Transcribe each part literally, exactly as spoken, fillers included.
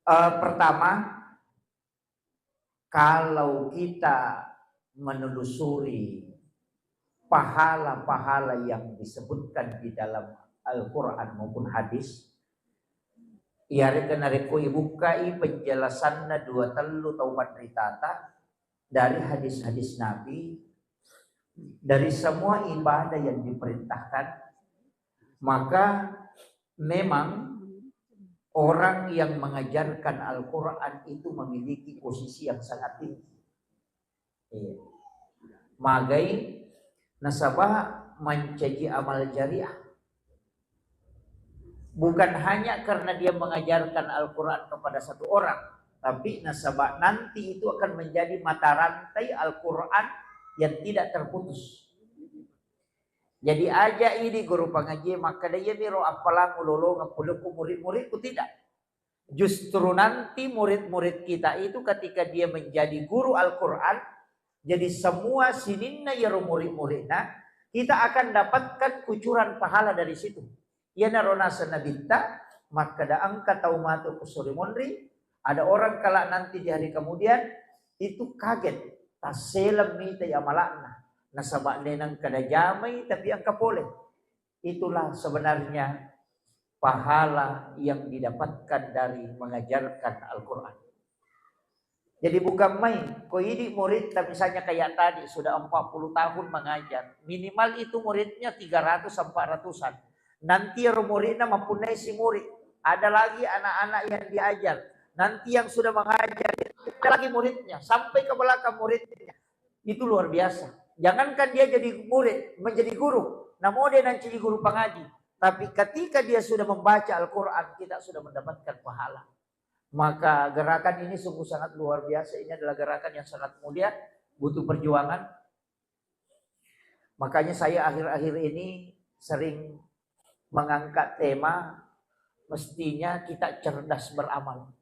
Eh, pertama, kalau kita menelusuri pahala-pahala yang disebutkan di dalam Al-Quran maupun hadis, iyarega narekko ibukkai penjelasanna dua tellu tau panritata dari hadis-hadis Nabi, dari semua ibadah yang diperintahkan, maka memang orang yang mengajarkan Al-Quran itu memiliki posisi yang sangat tinggi. Iya. Magai nasaba mancaji amal jariah. Bukan hanya karena dia mengajarkan Al-Quran kepada satu orang, tapi nasaba nanti itu akan menjadi mata rantai Al-Quran yang tidak terputus. Jadi aja idi guru pangaji makkeda, "Iyami ro appalang ulolongeng pulekku murid-muridku," tidak. Justru nanti murid-murid kita itu ketika dia menjadi guru Al-Quran, jadi semua sininna iyaro murid-muridna, kita akan dapatkan kucuran pahala dari situ. Iyanaro naseng Nabitta, makkeda engka tau matu ku suri monri, ada orang kelak nanti di hari kemudian itu kaget, tasseleng mitai amala'na, nasaba de nengka najamai tapi engka pole. Itulah sebenarnya pahala yang didapatkan dari mengajarkan Al-Quran. Jadi bukan main, ko idi muridta misalnya kayak tadi sudah empat puluh tahun mengajar, minimal itu muridnya tiga ratus, empat ratusan. Nanti ro muridna mempunyai si murid, ada lagi anak-anak yang diajar. Nanti yang sudah mengajar, ada lagi muridnya, sampai ke belakang muridnya. Itu luar biasa. Jangankan dia jadi murid, menjadi guru, namo de nancaji guru pangaji. Tapi ketika dia sudah membaca Al-Quran, kita sudah mendapatkan pahala. Maka gerakan ini sungguh sangat luar biasa. Ini adalah gerakan yang sangat mulia, butuh perjuangan. Makanya saya akhir-akhir ini sering mengangkat tema, mestinya kita cerdas beramal.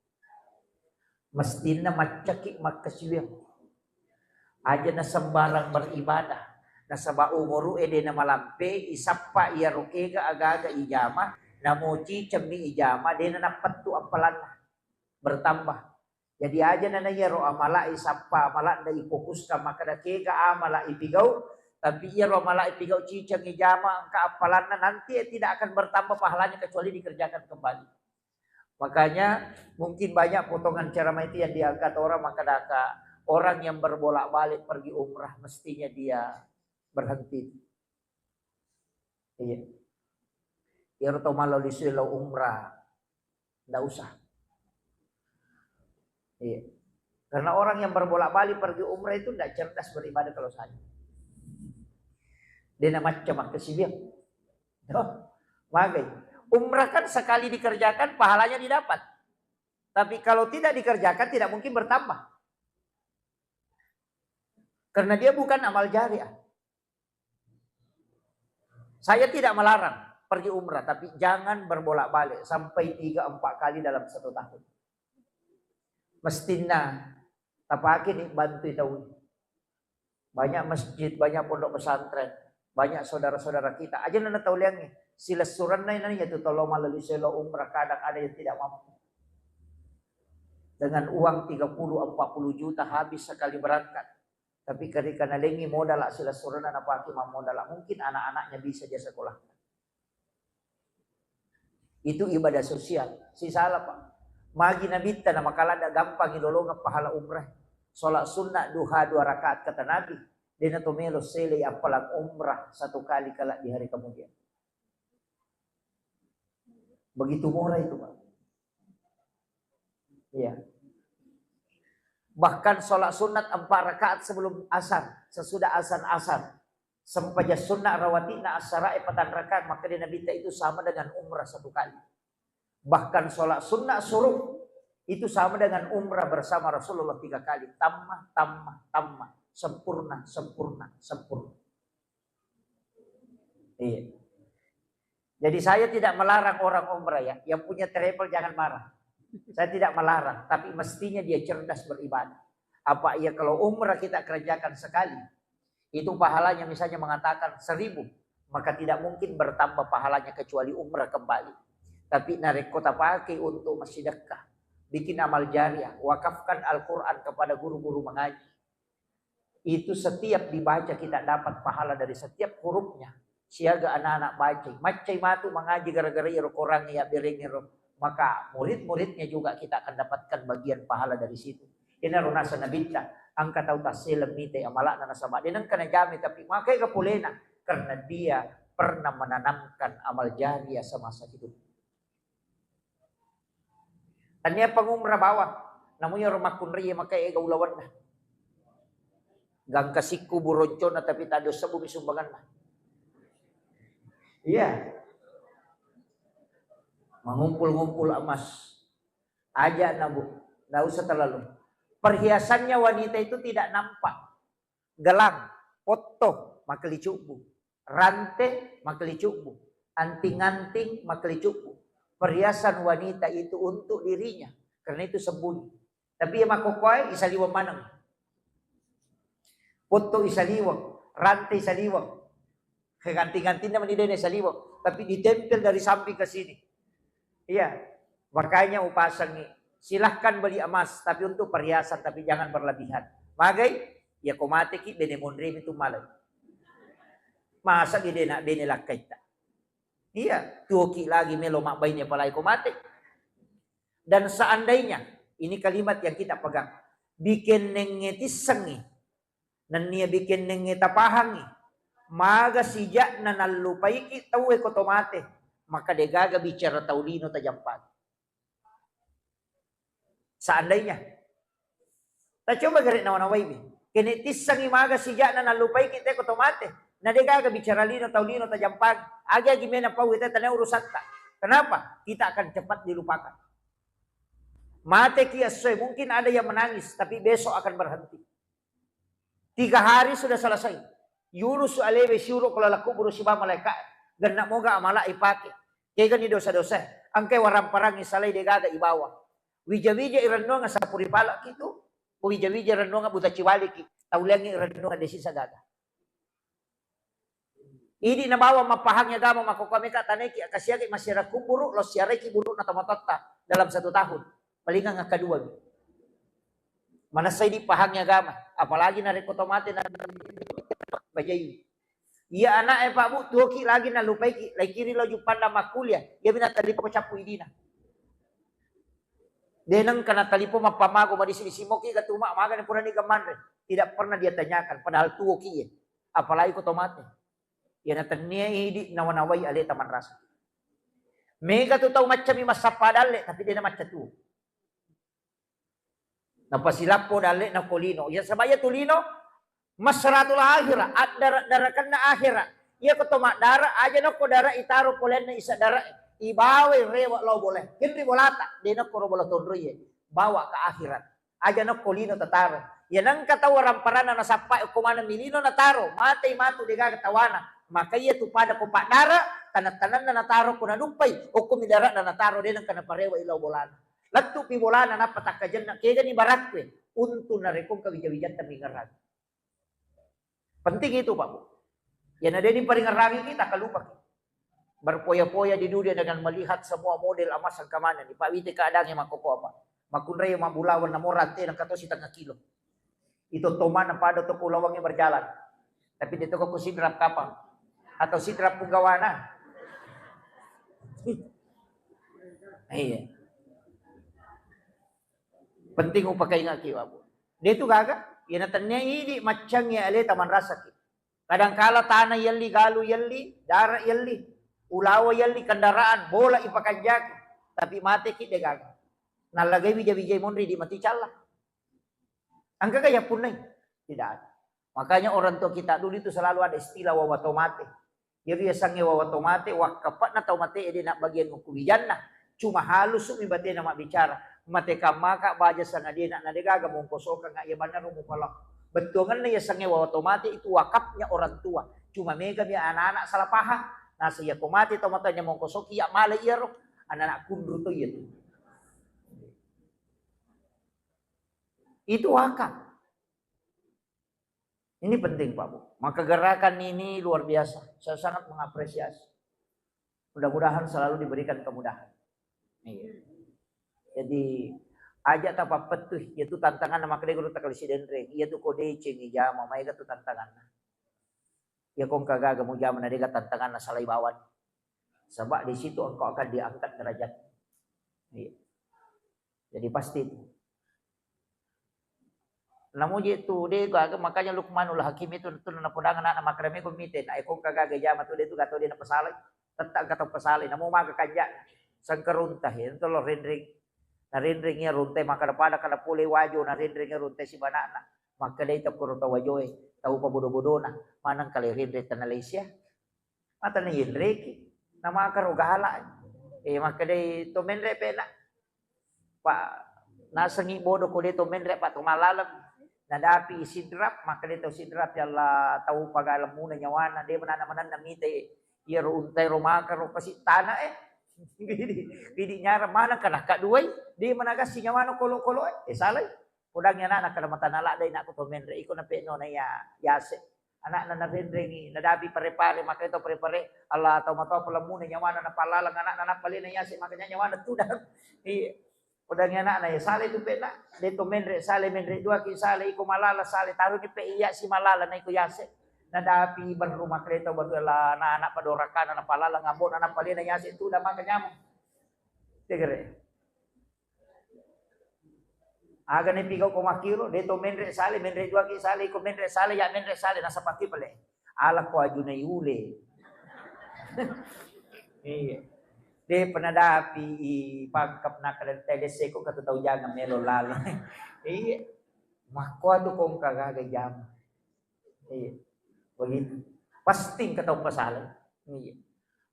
Mestinna maccaki makkasiwiang. Aja na sembarang beribadah. Nasaba umuru e de na malampe, isappa iyaro kega aga-aga ijama, namo cicemmi ijama, de na nappettu appalanna. Bertambah. Jadi aja na iyaro amala isappa, amala nda ifokuskan makkeda kega amala ipigau, tapi iyaro amala ipigau ciceng ijama engka appalanna, nanti tidak akan bertambah pahalanya kecuali dikerjakan kembali. Makanya mungkin banyak potongan ceramah itu yang diangkat orang, maka daka orang yang berbolak-balik pergi umrah mestinya dia berhenti. Iya. Iyaro tau mallau lisui lao umrah, ndak usah. Iya. Karena orang yang berbolak-balik pergi umrah itu ndak cerdas beribadah kalau saya. De na macca makkasiwiang. Tuh, magai. Umrah kan sekali dikerjakan pahalanya didapat. Tapi kalau tidak dikerjakan tidak mungkin bertambah. Karena dia bukan amal jariah. Saya tidak melarang pergi umrah, tapi jangan berbolak-balik sampai tiga empat kali dalam satu tahun. Mestinna tapake ni bantu tau. Banyak masjid, banyak pondok pesantren, banyak saudara-saudara kita. Aja na tau liangngi. Silessurenna ini yaitu tolong malalui selo umrah, kadang ada yang tidak mampu. Dengan uang tiga puluh empat puluh juta habis sekali berangkat. Tapi ketika nalengi modal silessurenna napake mammodal, mungkin anak-anaknya bisa dia sekolah. Itu ibadah sosial. Sisala, Pak. Magi Nabitta na makala da gampang ilolongeng pahala umrah. Sholat sunnah duha dua rakaat kata Nabi. Dena to melo sele appalang umrah satu kali kala di hari kemudian. Begitu murah itu, Pak. Iya. Bahkan sholat sunat empat rakaat sebelum asar, sesudah asar asar. Sempaja sunnah rawatibna asarae patang rakaat, maka di Nabi ta itu sama dengan umrah satu kali. Bahkan sholat sunnah suruh itu sama dengan umrah bersama Rasulullah tiga kali. Tamma, tamma, tamma. Sempurna, sempurna, sempurna. Iya. Jadi saya tidak melarang orang umrah ya. Yang punya travel jangan marah. Saya tidak melarang, tapi mestinya dia cerdas beribadah. Apa iya kalau umrah kita kerjakan sekali, itu pahalanya misalnya mengatakan seribu, maka tidak mungkin bertambah pahalanya kecuali umrah kembali. Tapi narekko tapake untuk massidekka, Bikin amal jariah, wakafkan Al-Quran kepada guru-guru mengaji. Itu setiap dibaca kita dapat pahala dari setiap hurufnya. Siaga anak-anak baca, maccai matu mengaji gara-gara iro Quran ya bereng iro. Maka murid-muridnya juga kita akan dapatkan bagian pahala dari situ. Ini rona senabitta, angka tau tasseleng mite amalakna nasaba de nengka najame tapi makai ga polena karena dia pernah menanamkan amal jariah semasa hidup. Tania pangumra bawang, namu iyaro makkunrai maka ega ulawanna. Gangka sikku buroncona tapi tado sebbu mi sumbanganna. Iya. Mengumpul-ngumpul emas. Aja na bu, nggak usah terlalu. Perhiasannya wanita itu tidak nampak. Gelang, potto, makkelicubbu. Rante, makkelicubbu. Anting-anting, makkelicubbu. Perhiasan wanita itu untuk dirinya, karena itu sembunyi. Tapi iya makkokkoe isaliweng maneng. Potto isaliweng, rante isaliweng. Anting-antingna mani dena isaliweng, tapi ditempel dari samping ke sini. Iya. Makanya upasangi, silahkan beli emas tapi untuk perhiasan, tapi jangan berlebihan. Magai? Ya ko mateki bene monremi tu malai. Masa bede nak bene lakkaitta. Iya, tuoki lagi melo mabbaine apalagi ko mate. Dan seandainya, ini kalimat yang kita pegang, bikennengnge tissengngi, nennia bikennengnge tapahangngi, maga sijakna nallupaiki tauwe ko to mate, maka degaga bicara tau lino tajampaki. Seandainya. Tacoba gare nawa-nawaiwi. Kene tissangi maga sijakna nallupaiki te ko to mate. Na degaga bicara lino tau lino tajampang. Agi-agi mena pau ita tania urusatta. Kenapa? Kita akan cepat dilupakan. Mate ki essoe, mungkin ada yang menangis, tapi besok akan berhenti. Tiga hari sudah selesai. Yurusu alewe siuro ko lalakku buru siba malaika. Genna moga amala ipake. Kegani dosa-dosa. Angkai waramparang isalai degaga ibawa. Wija-wija irennuang sapuri palaki tu. Wija-wija irennuang buta ciwaliki. Tauliangi irennuang desi sagaga. Idi nabawa mappahangi agama makkokkoe meka tanaiki akasiaki massiara kuburu lo siaraiki buru'na tomatoatta dalam satu tahun. Palingang akkadua. Manessai dipahangi agama, apalagi narekko to mate na bajai. Iya anak e Pak Bu, tuoki lagi nalupaiki, laikiri lo juppanda makkuliah, iya mina talipo cappu idina. Deneng kana talipo mappamago madisi-disi moki gatuma magani purani gamanre. Tidak pernah dia tanyakan, padahal tuoki ye. Apalagi ko to mate. Iyana tennia idi nawa-nawai aleta manrasa. Mega tu tau maccami massappa dalle, tapi dena macca tuo. Napasilappo dalle na ko lino. Ya sabaya tu lino masratul akhirah, addara-darakanna akhirah. Iya ko to maddara aja nokko dara itaro polenna isa dara ibawai rewa lao boleh. Henri bolata, dena ko ro bola tonroye. Bawa ke akhirat. Aja nokko lino tataro. Iya nengka tau waramparanna nasappa okko maneng mi lino nataro, matei matu degaga tawana. Maka iya tu pada ko paddara, tanang-tananna nataro ko naduppai, okko mi dara'na nataro de nengka naparewa ilau bolana. Lettu pi bolana nappa takkajenna kegani barakkue, untu narekko engka wija-wijatta mingerang. Penting itu, Pak Bu. Iyana de diparingerrangi kita, kalupaki. Berfoya-foya di dunia dengan melihat semua model emas engka manenni. Pak, wite keadaannya makkoko apa? Makkunrai mabbulawang namo rante nengka to sitengah kilo. Itu tomana pada to kulawangi berjalan. Tapi dia toko ku sidrap kapang atau sidrap punggawana. Iya. Penting upakaingaki, Pak Bu. De tu gaga, iyana tennia idi maccangi aleta manrasaki. Kadangkala tana yelli, galu yelli, dara yelli, ulawa yelli, kendaraan, bola ipakanjaki, tapi mateki de gaga. Nallagai wija-wijai monri di mati calla. Engka ga yappunnai? Tidak ada. Makanya orang tua kita dulu itu selalu ada istilah wawa to mate. Jadi yasengnge wawa to mate, wakkapa'na tau mate de nabbagiang ku wijanna. Cuma halusu mi batena mabbicara. Mate kammaka baja sangadie na degaga mongkosokang iya banna ro mupala. Bettuangenna yasengnge wawa to mate itu wakafnya orang tua. Cuma mega mi anak-anak salah paham. Nasa iya ko mate tau matanya mongkosoki iya male iyaro. Anak-anak kunru to iya tu. Itu wakaf. Ini penting, Pak Bu. Maka gerakan ini luar biasa. Saya sangat mengapresiasi. Mudah-mudahan selalu diberikan kemudahan. Iya. Jadi, Aja tapappettui, iyatu tantanganna makkeda guru takali sidenreng, iyatu ko deceng ijama, maega tu tantanganna. Iya ko engka gaga mujama na dega tantanganna salai bawang. Sebab di situ engkau akan diangkat derajat. Iya. Jadi pasti itu. Namuji tu de gaga, makanya Luqmanul Hakim itu tu napodangan anak makrame ko mite, na ko engka gaga jama tu de tu gato de napasalai. Tetta engka tau pasalai, namo maga kanja sengkerunta, ya, itu lo renreng. Na renreng iya runtai makkada pada kada pole wajo, na renreng iya runtai sibanana. Makkedai tau kuro tau wajoe, tau pabodo-bodona, maneng kale renreng tana Malaysia. Mata na yenreki. Na makaro gala. Eh, makkedai to menre pena. Pak, nasengi bodo ko de to menre, Pak, to malaleng. Nadapi Sidrap, makkedai to Sidrap, ya Allah, tau pagalemuna nyawana, de menana menanna mite. Iya ro untai ro makaro pasi tana eh. Bidi, bidi nyara mana kana kaduai, de menagassi nyawana kolo-kolo eh. Eh, salai. Podangi anakna kada matana ladde, nakku to menre iko na pe'no na ya yase. Anakna narenrengi, nadapi pare-pare, makkedai to pare-pare, Allah, tau matoa palemuna nyawana napalaleng anakna, napalena yase, makanya nyawana tudang. Iya. Podangi anakna, ya salai tu pe'na, de to menre salai, menre duaki salai, iko malala salai, taruni pe iya si malala na iko yase. Nadapi berru, makkedai to berru, Allah, na anak padorakana napalaleng ambona napalena yase tudang, maka nyameng. Tegere. Aga ne pigau ko makkiro, de to menre sale, menre duaki sale, iko menre sale, ya menre sale, nasapaki pale. Ala ko ajuna yule. Iya. De penadapi i pangkap nakada tele seko kata tau jangan melo lalo. Iya. Makko atu kongka gaga jam. Iya. Begitu. Pasti engka tau pasala. Iya.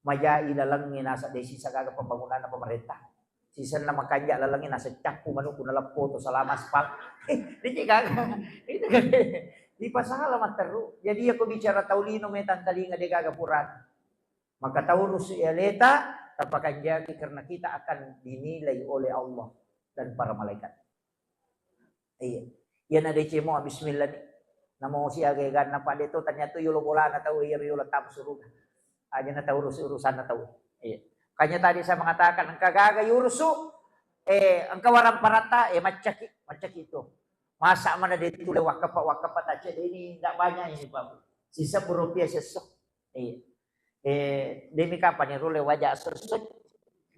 Majai lalengnge nasa de sisa gaga pembangunan pemerintah. Sisenna makanja lalengnge nasa cappu manukku naleppo to salama aspal. Eh, de gaga. Itu kan. Di pasala matteru. Jadi aku bicara tau lino metang talinga de gaga purana. Maka taurus aleta, tapakanjaki karena kita akan dinilai oleh Allah dan para malaikat. Iya. Iya na decemo bismillah ni. Namo siaga ganna pade to, ternyata yolo bolana tau iya yolo tam suruga. Aja na tau urus urusanna tau. Iya. Makanya tadi saya mengatakan engka gaga yurusu, eh, engka warang paratta, eh, maccaki, maccaki itu. Masa mana de tu wakapa wakapa tace de ini ndak banyak ini Pak. Sisa berupiah sesso. Iya. Eh, demi kapan ni rulle waja sesso.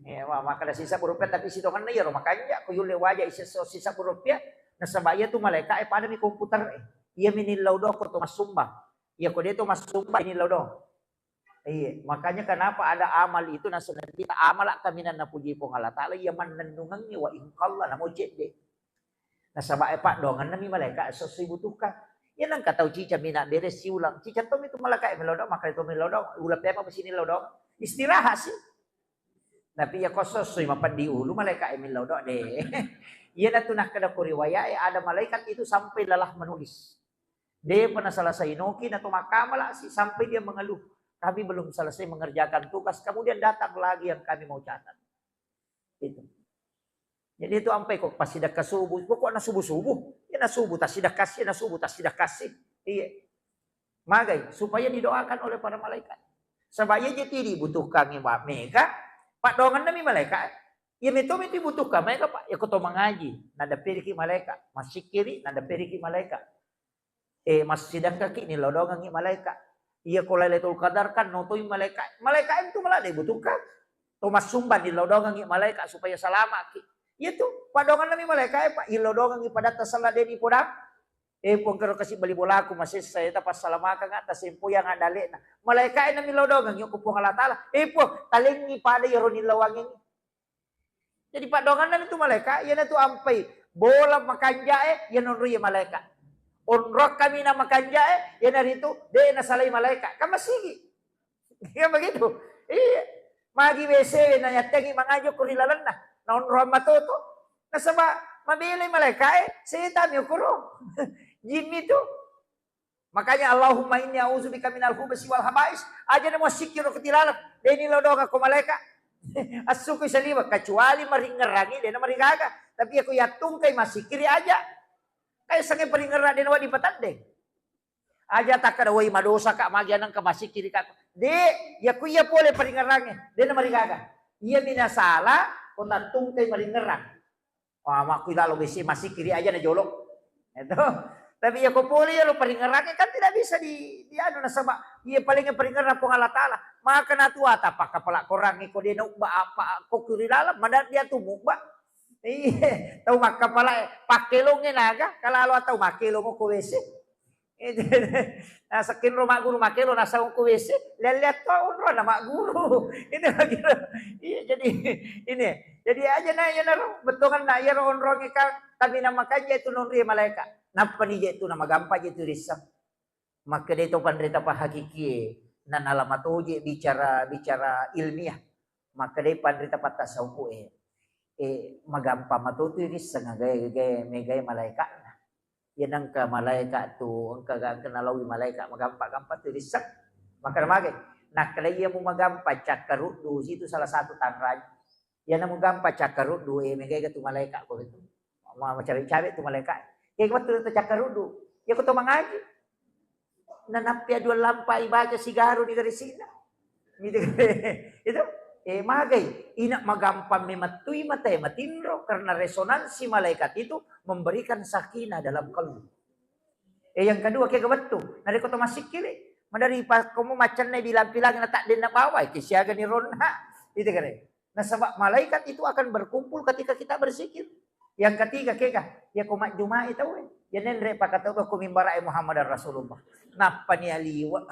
Eh, wa-, maka sisa berupiah tapi sitonganna iya ro makanja ko yulle waja isesso sisa berupiah. Nasaba iya tu malaika e pada mi komputer e. Iya mi nillau do ko to massumbang. Iya ko de to massumbang nillau do. Iya, makanya kenapa ada amal itu nasaba kita amal kaminang napuji Puang Allah Taala iya mannennungengngi wa ingkalla namo cedde. Nasaba e paddoangenna mi malaika esso sibutuhkan. Iya nengka tau cica mina bere siulang. Cica to mi tu malaika e melo do, maka to melo do, ula pema besi nillau do. Istirahat sih. Tapi iya ko sossoi mapeddi ulu malaika e millau do de. Iya natu nakkeda ko riwayat e ada malaikat itu sampai lelah menulis. Depa naselesai noki nato makkamala si sampai dia mengeluh. Kami belum selesai mengerjakan tugas, kemudian datang lagi yang kami mau catat. Itu. Jadi itu ampai kok pas sidakka subuh, pokoknya subuh-subuh. Ya na subuh tak sidakasi, na subuh tak sidakasi. Iya. Magai supaya didoakan oleh para malaikat. Sebab iya je ti dibutuhkan ba mega, paddoangenna mi malaikat. Iya meto mi dibutuhkan mega, Pak. Ya ko to mangaji, nada periki malaikat, masikiri, nada periki malaikat. Eh, massidangkaki ni lodongangi malaikat. Iya ko Lailatul Qadar kan notoi malaikat. Malaikat itu malah dibutuhkan. To massumbang ni lodongangi malaikat supaya salamaki. Iya tu, paddoangenna mi malaikat, eh, Pak. Ilodongangi padatta sella deni podang. Eh, Puang, kero kasi bali bolaku masessa, eh, tapassalamakang, ah, tasempoyang, ah, dalekna. Malaikae nami lodongeng, yoko Puang Allah Taala. Eh, Puang, talengi pada iyaro nillawangengi. Jadi paddoangenna tu malaika, iyana tu ampai bola makanjae, iya nonro iya malaika. Onrong kami na makanjae, iyana ritu, de nasalai malaika. Kan masigi. Iya begitu. Iya. Magi W C na yattengi mangajo ko ri lalenna. Na onroang matoto. Nasaba mabelai malaikae, setan mi okoro. Jin mi tu. Makanya Allahumma inni a'udzubika minal khubutsi wal khaba'is. Aja na muasikki ro ketilalang. Deni lodonga ko malaika. Assukui saliwa kecuali maringerangi dena marigaga. Tapi aku yattungkai masikiri aja. Kayak sange paringerang dena wadi patandeng. Aja takkada, "Woi, madosa ka, magi anengka masikiri ka." De, iya ku iya pole paringerangnge, de namarigaga. Iya mi nasala, ko tattungkai maringerang. Wah, makku lalo besi masih kiri aja na jolo. Itu. Tapi ya ko pole ya lo peringerannya kan tidak bisa di, di anu nasaba iya paling peringeran Puang Allah Taala. Maka na tua ta pakka pala korang ko dia na ubba apa ko kiri lalam mana dia tu mubba. Iya, tau makkapala pakkelongnge naga, kalalo tau makkelong ko W C. Itu. Nah, sekkin ro magguru makkelong nasau ko W C, lihat-lihat to onro na magguru. Ini lagi. Iya, jadi ini. Jadi aja na iya naro betongan na iya ro onrongnge kan tapi na makanja itu nonri malaika. Nappa ni je tu na magampa je tu risseng. Makkeda to panrita pahakikie, na nalama toje bicara, bicara ilmiah. Makkeda panrita patasawufu e, e, magampa matotu risseng gae, gae, megae malaikatna. Iya nengka malaikat tu, engka, engka nalawi malaikat magampa-gampa tu risseng. Makkeda mage, nakkeda iya mu magampa cakkaruddu situ salah satu tanranya. Iyana mugampa cakkaruddu, eh, megai gatu malaika ko itu. Ma-, macabe-cabe tu malaika. Eh, wettu tu cakkaruddu. Ya ko to mangaji. Nanappi dua lampa ibaca sigaru di garisina. Gitu. Itu, eh, magai. Ina magampang memettui mata matinro karena resonansi malaikat itu memberikan sakinah dalam kalbu. Eh, yang kedua, kega wettu. Narekko to massikkiri, madari pa komo macenne bilang-bilang na tak denna bawa, eh, kesiaga ni ronna. Itu kare. Nasaba malaikat itu akan berkumpul ketika kita berzikir. Yang ketiga, kega, ya ko majjumai tau, eh. Ya nenre pakatau ko mimbar, eh, Muhammad Rasulullah. Nappa ni aliwa.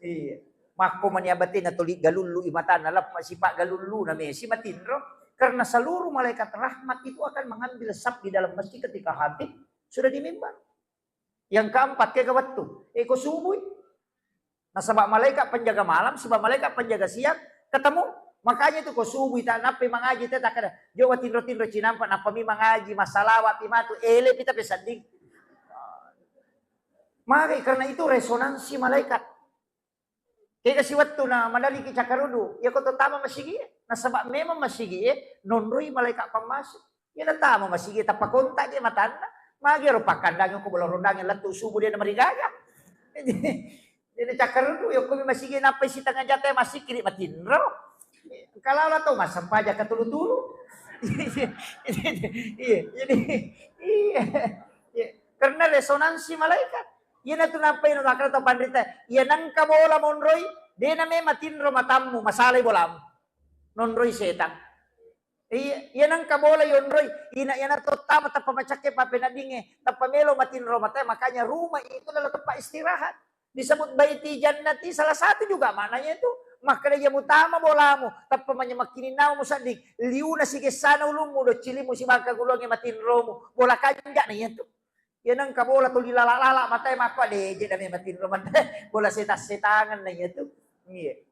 Iya. Makko mani abatena tuli galullu i matana, lappa sipa galullu na mesi matinro. Karena seluruh malaikat rahmat itu akan mengambil saf di dalam masjid ketika khatib sudah di mimbar. Yang keempat, kega wettu. Eh, ko subui. Nasaba malaikat penjaga malam, siba malaikat penjaga siang ketemu. Makanya itu ko subui tak nappi mangaji te takkeda, jo tinro-tinro cinampa nappa mi mangaji, masalawat pi matu, ele pita pesadding. Mari karena itu resonansi malaikat. Kega si wettu na madaliki cakkarudu, iya ko to tama masigi e. Nasaba memang masigi e nonroi malaikat pammase. Iya na tama masigi e tappa kontak je matanna. Magi ro pakkandangi ko bola rondangi lettu subuh dia na marigaga. Jadi cakkarudu, iya ko mi masigi e nappai sitengah jate masikiri matinro. Kalala to massempajang katulu-tulu. Iya, jadi iya. Iya. Karena resonansi malaikat. Iyanatu nappai no makkeda to panrita, iya nengka bola monroi, dena me matinro matammu, masalai bolamu. Nonroi setang. Iya, iya nengka bola yonroi, ina iyana to tama tappa macakke pappeneddingnge, tappa melo matinro matae, makanya rumah itu adalah tempat istirahat. Disebut baiti jannati, salah satu juga maknanya itu. Makkeda iya mutama bolamu, tappa manya makkininnamu musedding, liuna sigessana ulummu, doccilimmu sibangka guluangnge matinromu, bola kanja na iyatu. Iya nengka bola tuli lala-lala matae makko de je dame matinro matae. Bola setang-setangan na iyatu. Iya.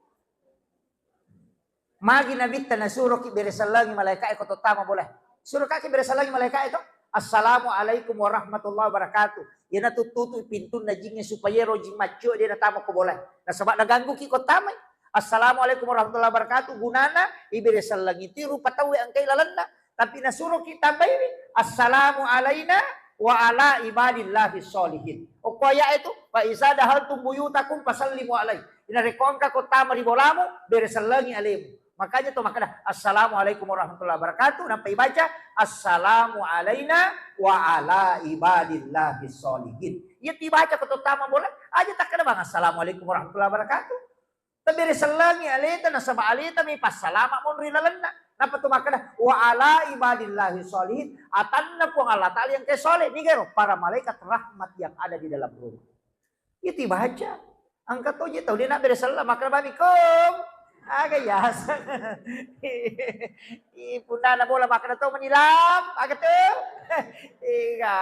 Magi nabitta nasuroki beresellangi malaikae ko to tama bola. Surokaki beresellangi malaikae to. Assalamualaikum warahmatullahi wabarakatuh. Iyana tuttutu pintunna jingnge supaya ro jing maccio de natama ko bola. Nasaba nagangguki ko tamai. Assalamualaikum warahmatullahi wabarakatuh. Gunana iberesellangi ti rupa tauwe engkai lalenna. Tapi nasuroki tambaiwi, "Assalamu alaina wa ala ibadillahi sholihin." Okko ayat itu, "Fa iza dahaltum buyutakum fasallimu alai." Narekko engka ko tama ri bolamu, beresellangi alemu. Makanya to makkeda, "Assalamualaikum warahmatullahi wabarakatuh." Nampa ibaca, "Assalamu alaina wa ala ibadillahi sholihin." Iya tibaca ko to tama bola, aja takkeda bang, "Assalamualaikum warahmatullahi wabarakatuh." Tabberesellangi aleta nasaba aleta mi passalama monri lalenna. Napa tu makkeda, "Wa ala ibadillahi sholihin." Atanna Puang Allah Ta'ala yang ke soleh. Nigero para malaikat rahmat yang ada di dalam rumah. Itu baca. Engka to je tau de nabberesella makkeda bami kom. Aga yaseng. Ih, punna na bola makkeda to menilam. Aga tu. Iya.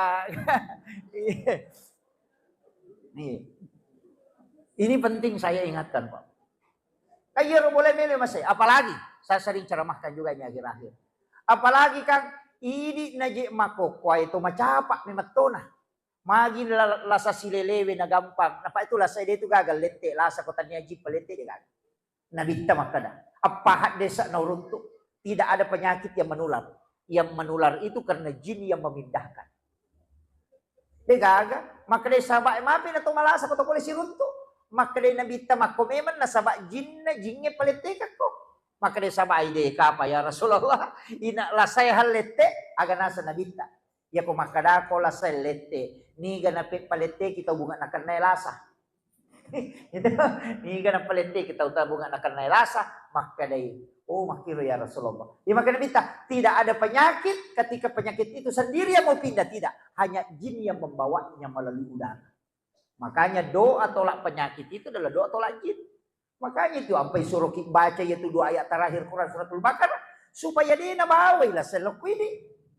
Nih. Ini penting saya ingatkan, Pak. Kan iyaro bola melo masai, apalagi saya sering ceramahkan juga ini akhir-akhir. Apalagi kan idi naje makokkoe to macapa memettona. Magi la-, lasa silelewe na gampang. Napa itu lasa de itu gagal lette, lasa ko tania jippa lette de gagal. Nabitta makkeda, "Appaha desa nauruntu, tidak ada penyakit yang menular. Yang menular itu karena jin yang memindahkan." De gaga, makkeda sahabat, "Mapi na to malasa ko to pole siruntu." Makkeda Nabitta, "Makko memang nasaba jinna, jingnge palettekakko." Makkeda sahabat, "Ai de kapa ya Rasulullah, ina lasae hallette?" Aga naseng Nabitta, "Iyako makkadako lasae lette, niga napeppaletteki tau bunga nakennae lasa?" Itu, niga napaletteki tau tabunga nakennae lasa, makkedai, "Oh, makkiro ya Rasulullah." Iya makkeda Nabitta, "Tidak ada penyakit ketika penyakit itu sendiri yang mau pindah, tidak. Hanya jin yang membawanya melalui udara." Makanya doa tolak penyakit itu adalah doa tolak jin. Makanya itu ampai suruh ki baca ya tu dua ayat terakhir Quran Suratul Baqarah supaya dia nabawai lah selok ini.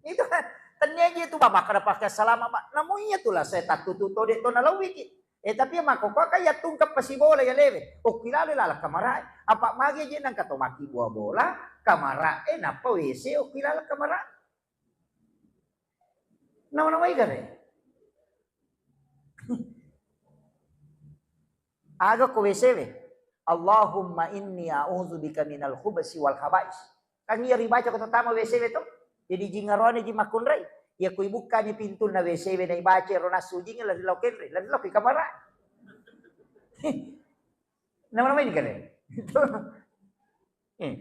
Itu kan tanya aja itu, "Bah, makkeda pakai salama, Pak." Namu iya tu lah saya tak tutu tode to nalawiki. Eh, tapi ya mako kok kayak tungkap pasi bola ya lewe. Oh, kilale lala kamarae. Apa magi aja nang kato maki buah bola, kamarae napa W C, oh, kilale kamarae. Nama-nama ikan ya? Aga ko W C we. "Allahumma inni a'udzubika minal khubsi wal khaba'is." Kan iya ribaca ko tama W C we to. Jadi jingarone ji makkunrai. Iya ko ibukkani pintunna W C we na ibaca ro nasu jing lari lau kenre, lari lau ki kamara. Nama-nama ini kan ya? Eh.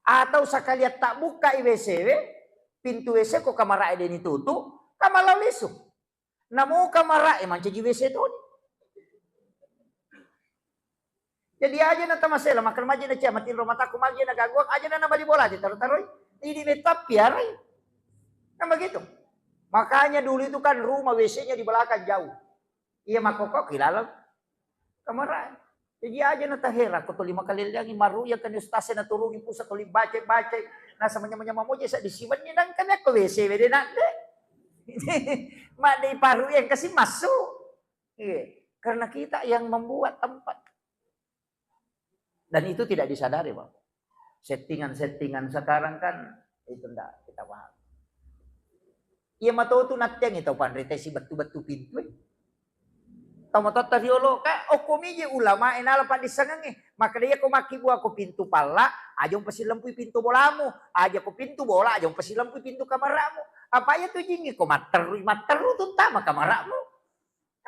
Atau sakalian tak buka W C we, pintu W C ko kamara de ni tutu, kamala lisu. Namo kamarae mancaji W C toni. Jadi aja na tamasela, makan maji na cia, matinro mataku maji na gangguan, aja na nabali bola aja taruh-taruh. Ini metap piarai. Kan begitu. Makanya dulu itu kan rumah W C-nya di belakang jauh. Iya makoko ki laleng kamarae. Jadi aja na tahera ko tuli makalelliangi maru ya kan ustaz na turungi pusat tuli baca-baca. Nasa manya-manya mamoje sa disiwenni nang kami ko W C we de nak de. Mak de paru yang kasih masuk. Iya. Karena kita yang membuat tempat. Dan itu tidak disadari, Pak. Settingan-settingan sekarang kan itu ndak kita paham. Iya matotu nattiangi tau panrita si bettu-bettu pintu e. Tau matotta riolo ka, okko mije ulama e nala paddissengengnge. Makkeda iya ko makkibua ko pintu palla, aja umpasilempui pintu bolamu. Aja ko pintu bola, aja umpasilempui pintu kamaramu. Apa iya tu jingi ko matterru, matterru tu tama kamaramu.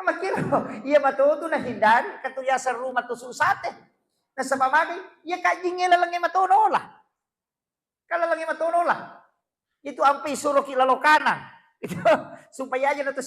Makkiro, iya matotu nahindari katuliasan rumah tu susate. Nasaba magi, iya kajjingnge lalengnge matono lah. Kan lalengnge matono lah. Itu ampe isuroki lalo kanang. Itu supaya aja na to